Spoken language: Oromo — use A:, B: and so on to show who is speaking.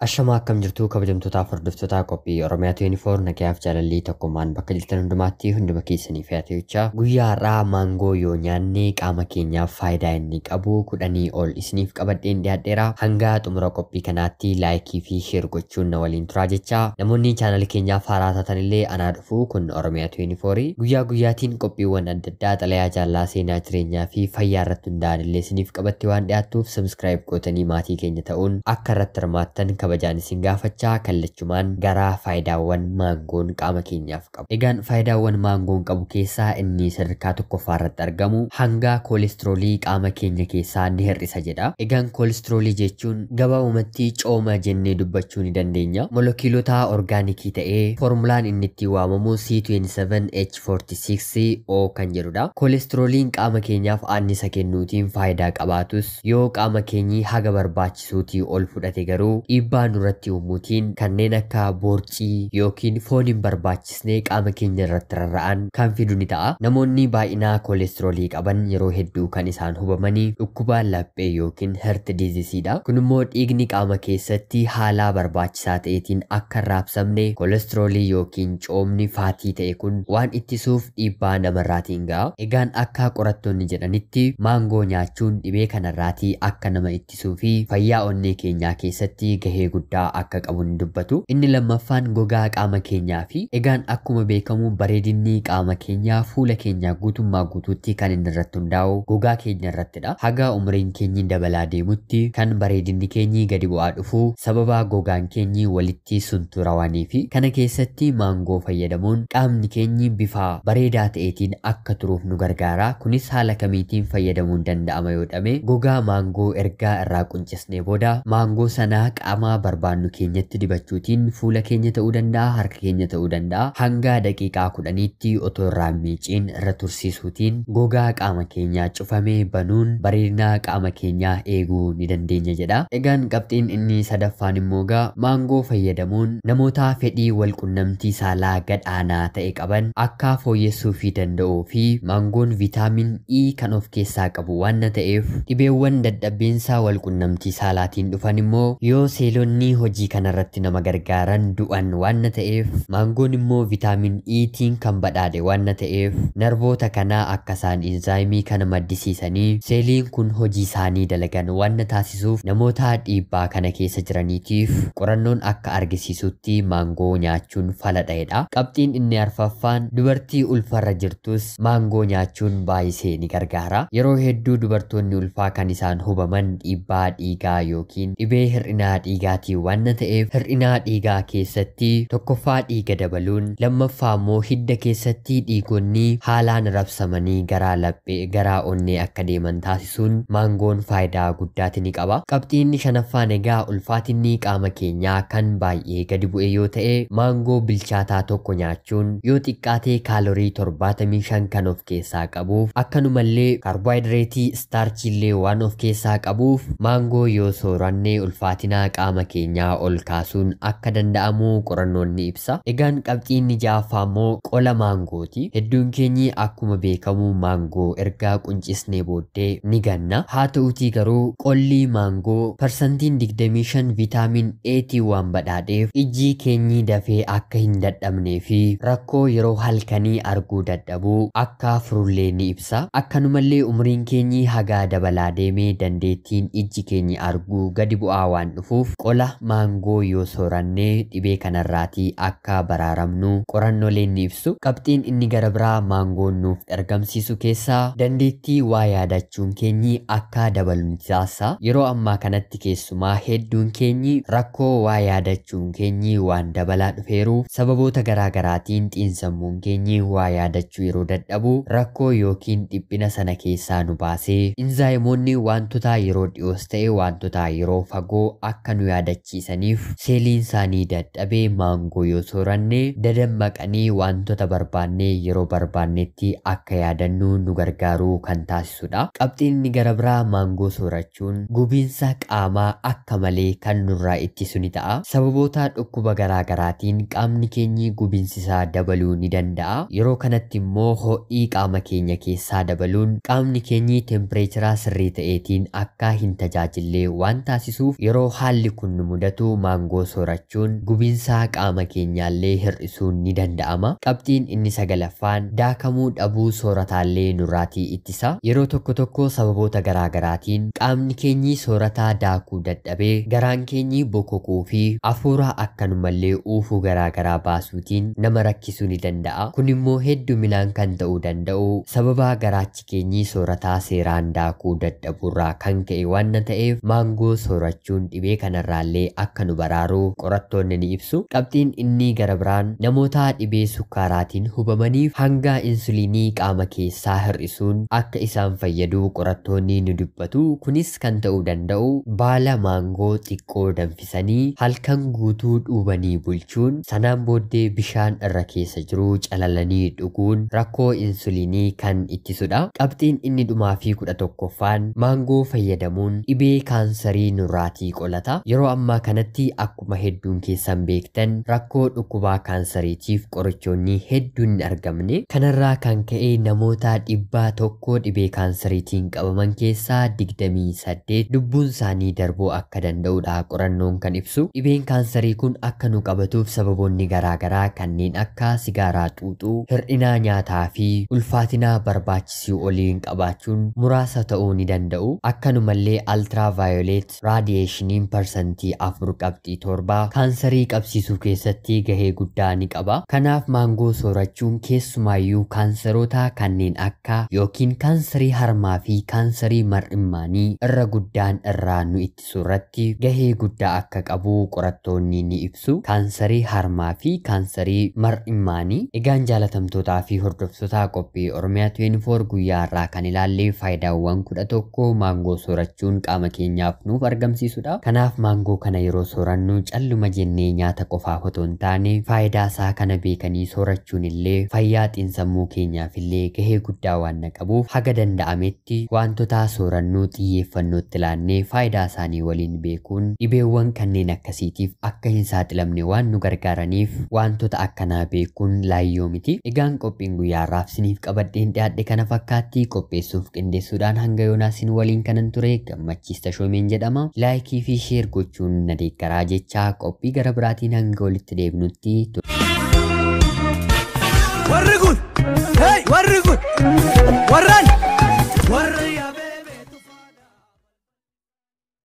A: Ashamaa akkam jirtuu kabajamtootaaf hordoftoota qophii Oromiyaa 24 nagayaaf jaalallii tokkummaan bakka jirtan hundumaatti hunduma keessanii fe'atee guyyaa har'aa maangoo yoo nyaanne qaama keenyaaf faayidaa inni qabu 10 ol isiniif qabadheen dhiyaadheera. Hanga xumura qophii kanaatti laayikii fi sheer gochuun na waliin turaa jecha namoonni chaanal keenyaaf haaraa taatan illee anaa dhufu kun Oromiyaa 24 guyyaa guyyaatiin qophiiwwan adda addaa xalayaa jaallaa seenaa jireenyaa fi fayyaa irratti hundaa'an illee isiniif qabatte waan dhiyaattuuf sabskiraayib gootanii maatii keenya ta'uun akka irratti hirmaattan kabajaan isin gaafachaa kallachumaan gara faayidaawwan maangoon qaama keenyaaf qabu. Egaan faayidaawwan maangoon qabu keessaa inni sadarkaa tokkoffaa irratti argamu hanga koolestiroolii qaama keenya keessaa ni hir'isa jedha. Egaan koolestiroolii jechuun gabaabumatti cooma jennee dubbachuu ni dandeenya. Molekiyuulota orgaanikii ta'ee foormulaan inni ittiin waamamu C27H46O kan jedhudha. Koolestirooliin qaama keenyaaf annisa kennuutiin faayidaa qabaatus yoo qaama keenyi haga barbaachisuutii ol fudhate garuu dhiibbaa nurratti uumuutiin kanneen akka boorcii yookiin foon hin barbaachisne qaama keenya irratti rarra'an kan fidu ni ta'a. Namoonni baay'inaa koolestiroolii qaban yeroo hedduu kan isaan hubamanii dhukkuba laphee yookiin heart diseaseidha. Kun immoo dhiigni qaama keessatti haala barbaachisaa ta'eetiin akka hin raabsamne koolestiroolii yookiin coomni faatii ta'e kun waan ittisuuf dhiibbaa namarraatiin ga'a. Egaan akka qorattoonni jedhanitti maangoo nyaachuun dhibee kanarraatii akka nama ittisuu fi fayyaa onnee keenyaa keessatti gahee guddaa akka qabu ni dubbatu. Inni lammaffaan gogaa qaama keenyaa fi egaan akkuma beekamu bareedinni qaama keenyaa fuula keenyaa guutummaa guutuutti kan inni irratti hundaa'u gogaa keenya irrattidha. Haga umriin keenyi dabalaa deemutti kan bareedinni keenyi gadi bu'aa dhufu sababa gogaan keenyi walitti sunturawanii fi kana keessatti maangoo fayyadamuun qaamni keenyi bifa bareedaa ta'eetiin akka turuuf nu gargaara. Kunis haala kamiitiin fayyadamuun danda'ama yoo dhame gogaa maangoo ergaa irraa quncisnee booda maangoo sanaa qaama barbaannu keenyatti dibachuutiin fuula keenya ta'uu danda'a, harka keenya ta'uu danda'a. Hanga daqiiqaa 10tti otoo irraa miiciin irra tursiisuutiin gogaa qaama keenyaa cufamee banuun bareedina qaama keenyaa eeguu ni dandeenya jedha. Egaan qabxiin inni sadaffaan immoo maangoo fayyadamuun namoota fedhii walqunnamtii saalaa gad aanaa ta'e qaban akka fooyyessuu fi danda'uu fi maangoon viitaamin E kan of keessaa qabu waan ta'eef dhibeewwan dadhabbiinsa walqunnamtii saalaatiin dhufan immoo yoo seelonni hojii kanarratti nama gargaaran du'an waan ta'eef maangoon immoo viitaamin Etiin kan badhaadhe waan ta'eef narvoota kanaa akka isaan inzaayimii kana maddisiisanii seeliin kun hojii isaanii dalagan waan taasisuuf namoota dhiibbaa kana keessa jiraniitiif qorannoon akka argisiisutti maangoo nyaachuun fala dha'edha. Qabxiin inni arfaffaan dubartii ulfarra jirtus maangoo nyaachuun baay'isee ni gargaara. Yeroo hedduu dubartoonni ulfaa kan isaan hubaman dhiibbaa dhiigaa yookiin dhibee hir'inaa dhiigaatiin waan ta'eef hir'inaa dhiigaa keessatti tokkoffaa dhiiga dabaluun lammaffaa immoo hidda keessatti dhiigonni haalaan rabsamanii garaa laphee garaa onnee akka deeman taasisuun maangoon faayidaa guddaati ni qaba. Qabxiin shanaffaan egaa ulfaatinni qaama keenyaa kan baay'ee gadi bu'e yoo ta'e maangoo bilchaataa tokko nyaachuun yoo xiqqaate kaalorii 75 kan of keessaa qabuuf akkanumallee kaarboohayidireetii istaarchiillee waan of keessaa qabuuf maangoo yoo sooranne ulfaatina qaama keenyaa ol kaasuun akka danda'amu qorannoon ni ibsa. Egaan qabxiin ja'affaa immoo qola maangooti. Hedduun keenyi akkuma beekamu maangoo erga quncisnee booddee ni ganna. Haa ta'utii garuu qolli maangoo parsantiin 25 viitaamin Etiin waan badhaadheef ijji keenyi dafee akka hin dadhabnee fi rakkoo yeroo halkanii arguu dadhabuu akka furullee ni ibsa. Akkanumallee umriin keenyi hagaa dabalaa deemee dandeettiin ijji keenyi arguu gadi bu'aa waan dhufuuf qola maangoo yoo soorannee dhibee kanarraatii akka baraaramnu qorannooleen ni ibsu. Qabxiin inni gara biraa maangoon nuuf argamsiisu keessaa dandeettii waa yaadachuun keenyi akka dabalu ni taasisa. Yeroo ammaa kanatti keessumaa hedduun keenyi rakkoo waa yaadachuun keenyi waan dabalaa dhufeeruuf sababoota garaagaraatiin xiinsammuun keenyi waa yaadachuu yeroo dadhabu rakkoo yookiin dhiphina sana keessaa nu baasee inzaayimoonni wantoota yeroo dhiyoos ta'e wantoota yeroo fagoo akka nu yaadachiisaniif seeliin isaanii dadhabee maangoo yoo sooranne dadammaqanii wantoota barbaanne yeroo barbaannetti akka yaadannu nu gargaaruu kan taasisudha. Qabxiin inni gara biraa maangoo soorachuun gubiinsa qaamaa akka malee kan nurraa ittisu ni ta'a. Sababoota dhukkuba garaagaraatiin qaamni keenyi gubiinsi isaa dabaluu ni danda'a. Yeroo kanatti immoo ho'ii qaama keenya keessaa dabaluun qaamni keenyi tempireecharaa sirrii ta'eetiin akka hin tajaajillee waan taasisuuf yeroo haalli kun kun nu mudatu maangoo soorachuun gubiinsa qaama keenyaallee hir'isuun ni danda'ama. Qabxiin inni sagalaffaan daakamuu dhabuu soorataallee nurraatii ittisa. Yeroo tokko tokko sababoota garaagaraatiin qaamni keenyi soorataa daakuu dadhabee garaan keenyi bokokuu fi afuura akkanumallee uufuu garaagaraa baasuutiin nama rakkisuu ni danda'a. Kun immoo hedduminaan kan ta'uu danda'u sababa garaachi keenyi soorataa seeraan daakuu dadhabuurraa kan ka'e waan ta'eef maangoo soorachuun dhibee kanarraallee akka nu baraaru qorattoonni ni ibsu. Qabxiin inni gara biraan namoota dhibee sukkaaraatiin hubamaniif hanga insuliinii qaama keessaa hir'isuun akka isaan fayyadu qorattoonni ni dubbatu. Kunis kan ta'uu danda'u baala maangoo xiqqoo danfisanii halkan guutuu dhuubanii bulchuun sanaan booddee bishaan irra keessa jiru calalanii dhuguun rakkoo insuliinii kan ittisudha. Qabxiin inni dhumaa fi 11ffaan maangoo fayyadamuun dhibee kaansarii nurraatii qolata. Yeroo ammaa kanatti akkuma hedduun keessan beektan rakkoo dhukkubaa kaansariitiif qorichoonni hedduun hin argamne. Kanarraa kan ka'e namoota 100 dhibee kaansariitiin qabaman keessaa 28 lubbuun isaanii darbuu akka danda'udha qorannoon kan ibsu. Dhibeen kaansarii kun akka nu qabatuuf sababoonni garaagaraa kanneen akka sigaaraa xuuxuu, hir'ina nyaataa fi ulfaatina barbaachisuu oliin qabaachuun muraasa ta'uu ni danda'u. Akkanumallee altiraavaayoleet raadiyeeshiniin 4.7% kaansarii qabsiisuu keessatti gahee guddaa ni qaba. Kanaaf maangoo soorachuun keessumaayyuu kaansaroota kanneen akka yookiin kaansarii harmaa fi kaansarii mar'immaanii irra guddaan irraa nu ittisuu irratti gahee guddaa akka qabu qorattoonni ni ibsu. Kaansarii harmaa fi kaansarii mar'immaanii. Egaan jaalatamtootaa fi hordoftoota qophii Oromiyaa 24 guyyaa irraa kan ilaalle faayidaawwan 11 maangoo soorachuun qaama keenyaaf nuuf argamsiisudha. Kanaaf maangoo kana yeroo soorannu calluma jennee nyaata qofaaf otoo hin taane faayidaa isaa kana beekanii soorachuun illee fayyaa xiinsammuu keenyaaf illee gahee guddaa waan qabuuf haga danda'ametti wantoota soorannuu xiyyeeffannootti ilaannee faayidaa isaanii waliin beekuun dhibeewwan kanneen akkasiitiif akka hin saaxilamne waan nu gargaaraniif wantoota akkanaa beekuun laayyoo miti. Egaan qophiin guyyaa har'aaf isiniif qabadheen dhiyaadhe kana fakkaatti qopheessuuf qindeessuudhaan hanga yoonaa isin waliin kanan ture Gammachiis Tashoomeen jedhama. Laayikii fi sheer gochuun na deeggaraa jechaa qophii gara biraatiin hanga walitti deebinutti.
B: Warri kun, hey, warri kun, warraan, warra.